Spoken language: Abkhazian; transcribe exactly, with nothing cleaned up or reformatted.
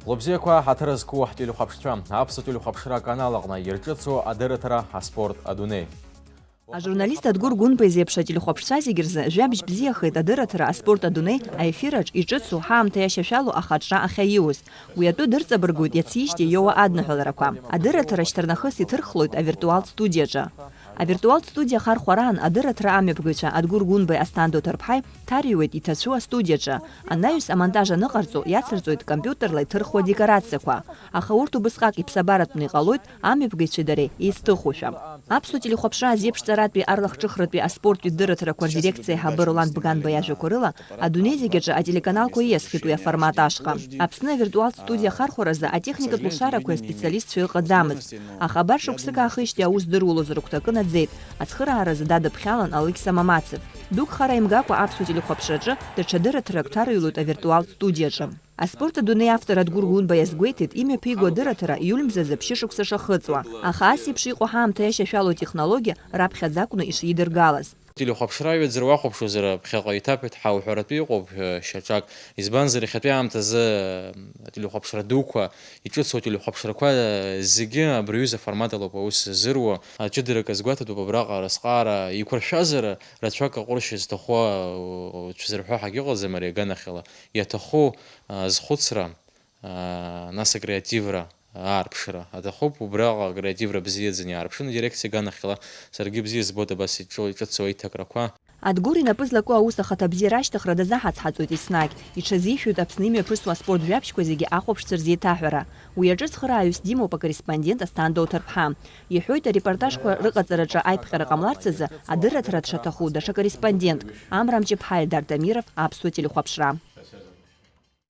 Лыбзиақәа ҳаҭыр зқәу ҳтелехәаԥшцәа, аԥсуа телехәаԥшра аканал аҟны ирҿыцу адырраҭара аспорт адунеи. Ажурналист Адгәыр Гәынба изеиԥш ателехәаԥшцәа зегь рзы жәабжь бзиахеит адырраҭара аспорт адунеи аефираҿ иҿыцу ҳаамҭа иашьашәалоу ахаҿра ахьаиуз. Уи атәы дырҵабыргуеит иацижьҭеи иоуа адныҳәаларақәа. Адырраҭара шьҭарнахыс иҭырхлоит авиртуалтә студиаҿы. Авиртуалтә студиа ахархәараан адырраҭара амҩаԥгаҩцәа Адгәыр Гәынбеи Асҭанда Ҭарԥҳаи ҭарҩуеит иҭацәу астудиаҿы. Анаҩс амонтаж аныҟарҵо иацырҵоит компиутерла иҭырхуа декорациақәа. Аха урҭ убысҟак иԥсабаратәны иҟалоит амҩаԥгаҩцәеи дареи еизҭыхушәа. Аԥсуа телехәаԥшра азеиԥшҵаратәи арлахҿыхратәи аспорттәи дырраҭарақәа рдирекциа аиҳабы Ролан Бганба иажәақәа рыла, адунеи зегь аҿы ателеканалқәа ииасхьеит уи аформат ашҟа. Аԥсны авиртуалтә студиа ахархәаразы атехникатә лшарақәеи аспециалистцәеи ыҟаӡамызт. Аха абар шықәсык аахижьҭеи аус дыруалоз рыгәҭакы наӡеит, ацхырааразы дадыԥхьалан Алықьса Мамацев. Дук хара имгакәа аԥсуа телехәаԥшраҿы даҽа дырраҭарак ҭарыҩлоит авиртуалтә студиаҿы. Аспорт адунеи автор Адгәыр Гәынба иазгәеиҭеит, имҩаԥиго адырраҭара иуль мзазы ԥшьышықәса шахыҵуа, аха ас еиԥш иҟоу ҳаамҭа иашьашәалоу атехнологиа раԥхьаӡакәны ишидыргалаз. Телехәаԥшраҩыӡра уахәаԥшуазар, ԥхьаҟа иҭаԥеит ҳәа уҳәаратәы иҟоуп, э, шьаҿак. Избанзар, иахьатәи аамҭазы, э, ателехәаԥшра дуқәа, иҿыцу ателехәаԥшрақәа, э, зегьы абри аҩыза аформат алоуп аус зыруа. Аҷыдарак азгәаҭатәуп абраҟа арызҟаара еиқәыршәазар, рацәак аҟәыршь зҭаху, э, цәзырҳәо ҳагьыҟаӡам ари аганахьала. Иаҭаху, э, зхәыцра, э, нас акреативра аарԥшра аҭахуп. Убраҟа акреативра бзиаӡаны иаарԥшын адирекциа аганахьала. Саргьы бзиа збоит абас иҿы-, иҿыцу аиҭакрақәа. Адгәыр инапы злаку аус ахаҭабзиара ашьҭыхра дазаҳацҳаҵоит еснагь. Иҽазишәоит Аԥсны имҩаԥысуа аспорт жәабжьқәа зегьы ахәаԥшцәа рзеиҭаҳәара. Уи аҿы цхырааҩыс димоуп акорреспондент Асҭанда Уҭарԥҳа. Иҳәоит, арепортажқәа рыҟаҵараҿы аиԥҟьара ҟамларц азы адырраҭара дшаҭаху даҽа корреспондентк, Амра Мҷыԥҳаи Эльдар Тамиров, Аԥсуа телехәаԥшра.